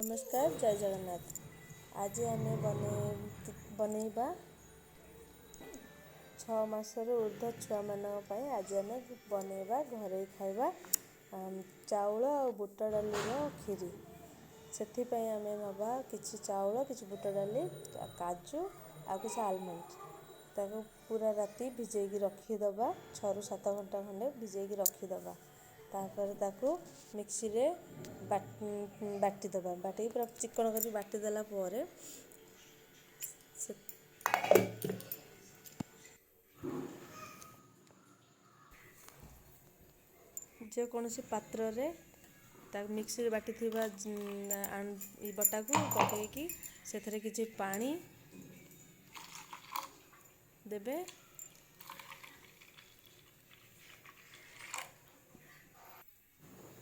ନମସ୍କାର, ଜୟ ଜଗନ୍ନାଥ। ଆଜି ଆମେ ବନେଇବା 6 ମାସରୁ ଉର୍ଦ୍ଧ୍ୱ ଛୁଆମାନଙ୍କ ପାଇଁ। ଆଜି ଆମେ ବନେଇବା ଘରୋଇ ଖାଇବା ଚାଉଳ ଆଉ ବୁଟ ଡାଲିର କ୍ଷୀରି। ସେଥିପାଇଁ ଆମେ ନେବା କିଛି ଚାଉଳ, କିଛି ବୁଟ ଡାଲି, କାଜୁ ଆଉ କିଛି ଆଲମଣ୍ଡ। ତାକୁ ପୁରା ରାତି ଭିଜେଇକି ରଖିଦେବା, 6ରୁ 7 ଘଣ୍ଟା ଖଣ୍ଡେ ଭିଜେଇକି ରଖିଦେବା। ତାପରେ ତାକୁ ମିକ୍ସିରେ ବାଟିଦେବା। ବାଟିକି ପୁରା ଚିକଣ କରି ବାଟିଦେଲା ପରେ ସେ ଯେକୌଣସି ପାତ୍ରରେ ତାକୁ ମିକ୍ସିରେ ବାଟିଥିବା ବଟାକୁ ପକାଇକି ସେଥିରେ କିଛି ପାଣି ଦେବେ।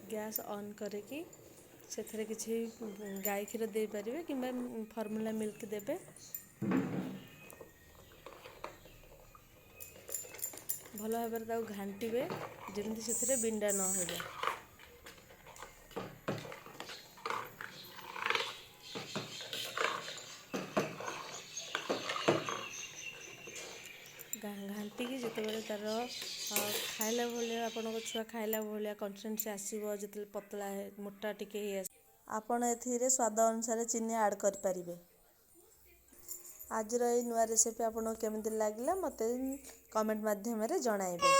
ଗ୍ୟାସ୍ ଅନ୍ କରିକି ସେଥିରେ କିଛି ଗାଈ କ୍ଷୀର ଦେଇପାରିବେ କିମ୍ବା ଫର୍ମୁଲା ମିଲ୍କ ଦେବେ। ଭଲ ଭାବରେ ତାକୁ ଘାଣ୍ଟିବେ, ଯେମିତି ସେଥିରେ ବିଣ୍ଡା ନ ହେବ। ଘାଣ୍ଟିକି ଯେତେବେଳେ ତା'ର ଖାଇଲା ଭଳିଆ, ଆପଣଙ୍କ ଛୁଆ ଖାଇଲା ଭଳିଆ କନସିଷ୍ଟେନ୍ସି ଆସିବ, ଯେତେବେଳେ ପତଳା ମୋଟା ଟିକେ ହେଇ ଆସିବ, ଆପଣ ଏଥିରେ ସ୍ୱାଦ ଅନୁସାରେ ଚିନି ଆଡ଼୍ କରିପାରିବେ। ଆଜିର ଏଇ ନୂଆ ରେସିପି ଆପଣଙ୍କୁ କେମିତି ଲାଗିଲା, ମୋତେ କମେଣ୍ଟ ମାଧ୍ୟମରେ ଜଣାଇବେ।